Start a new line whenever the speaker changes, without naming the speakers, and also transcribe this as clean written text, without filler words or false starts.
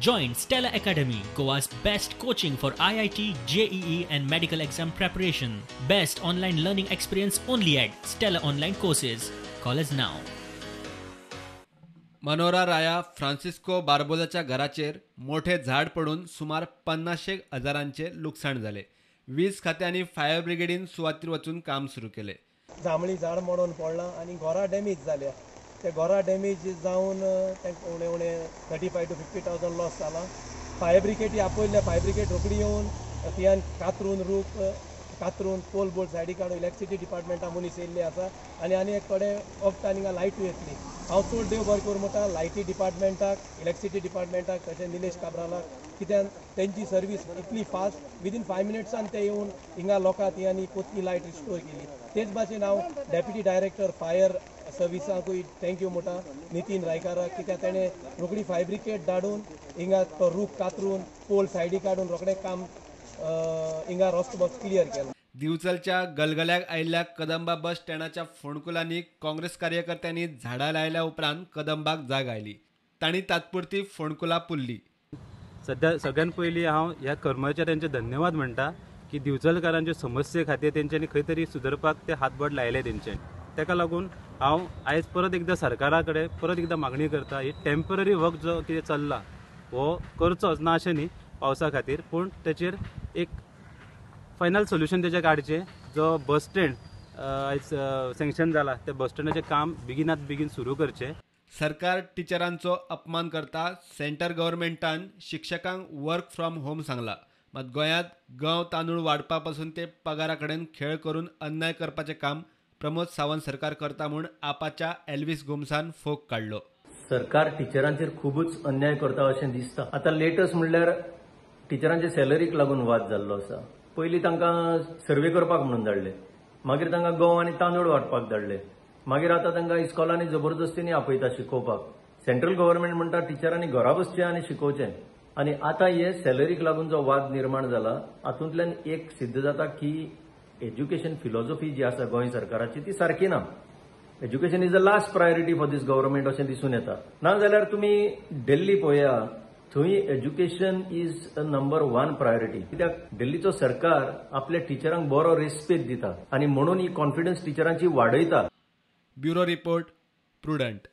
Join Stella Academy, Goa's best coaching for IIT, JEE and medical exam preparation. Best online learning experience only at Stella Online Courses. Call us now.
Manora Raya Francisco बार्बोजाच्या घराचेर मोठे झाड पडून सुमार 50 हजारांचे लुकसाण जाले. वीज खाते आनी फायर ब्रिगेडीन सुवातीर वचून काम सुरू केले.
जांभळी झाड मोडून पडलां आनी घरां डॅमेज जाल्या. ते घरां डॅमेज जावन तांकां उणें उणें 35 to 50,000 loss जाला. फायर ब्रिगेड आपयल्ल्या, फायर ब्रिगेड रोखडी येवन तियान कातरून रूख कातरून पोल बोर्ड सायडीक काडून इलेक्ट्रिसिटी डिपार्टमेंटा मनीस येयल्ले आसा आनी आनी एक थोडे वखदान हिंगा लायटूय येतली. हांव चड देव बरें करूं म्हणटा लायटी डिपार्टमेंटाक, इलेक्ट्रिसिटी डिपार्टमेंटाक, तशें निलेश काब्रालाक, कित्याक तेंची सर्वीस इतली फास्ट, विदीन 5 मिनट्सान ते येवन हिंगा लोकांक आनी पोतली लायट रिस्टोर केली. तेच भाशेन हांव डेप्युटी डायरेक्टर फायर सर्विसांकूय thank you म्हणटा नितीन रायकाराक, कित्याक तेणें रोखडी फायर ब्रिगेड धाडून हिंगा तो रूख कातरून पोल सायडी काडून रोखडें काम हिंगा रस्तो बस क्लियर केलो.
दिवचलच्या गलगल्याक आयिल्ल्या कदंबा बस स्टँडाच्या फोंडकुलांनी काँग्रेस कार्यकर्त्यांनी झाडां लायल्या उपरांत कदंबाक जाग आयली. तांणी तात्पुरती फोंडकुलां पुरली.
सध्या सगळ्यात पयलीं हांव ह्या कर्मचाऱ्यांचे धन्यवाद म्हणटा की दिवचलकारांचे समस्ये खातीर तेंच्यांनी खंय तरी सुदरपाक ते हातबोट लायले तेंचे. ताका लागून हांव आयज परत एकदां सरकारा कडेन परत एकदां मागणी करता, ही टेम्पररी वर्क जो कितें चल्ला हो करचोच ना अशें न्ही पावसा खातीर, पूण तेचेर एक फायनल सोल्युशन तेजें काडचें. जो बस स्टँड आयज सँक्शन जाला त्या बस स्टँडाचें काम बेगिनात बेगीन सुरू करचें.
सरकार टिचरांचो अपमान करता. सेंटर गव्हर्मेंटान शिक्षकांक वर्क फ्रॉम होम सांगला, मात गोंयांत गंव तांदूळ वाडपा पासून ते पगारा कडेन खेळ करून अन्याय करपाचें काम प्रमोद सावंत सरकार करता म्हूण आपाच्या एल्विस गोम्सान फोग काडलो.
सरकार टिचरांचेर खुबूच अन्याय करता अशें दिसता. आतां लेटस्ट म्हणल्यार टिचरांचे सॅलरीक लागून वाद जाल्लो आसा. पयलीं तांकां सर्वे करपाक म्हणून धाडले, मागीर तांकां गंव आनी तांदूळ वांटपाक धाडले, मागीर आतां तांकां इस्कॉलांनी जबरदस्तीनी आपयता शिकोवपाक. सेंट्रल गव्हर्मेंट म्हणटा टिचरांनी घरा बसचें आनी शिकोवचें. आनी आतां हे सॅलरीक लागून जो वाद निर्माण जाला हातूंतल्यान एक सिद्ध जाता की एज्युकेशन फिलॉसॉफी जी आसा गोंय सरकाराची ती सारकी ना. Education is the last priority for this government अशें दिसून येता. ना जाल्यार तुमी दिल्ली पळया, थंय education is a number 1 priority. कित्याक दिल्लीचो सरकार आपल्या टिचरांक बरो रेस्पेद दिता आनी म्हणून ही कॉन्फिडन्स टिचरांची वाडयता.
Bureau report, Prudent.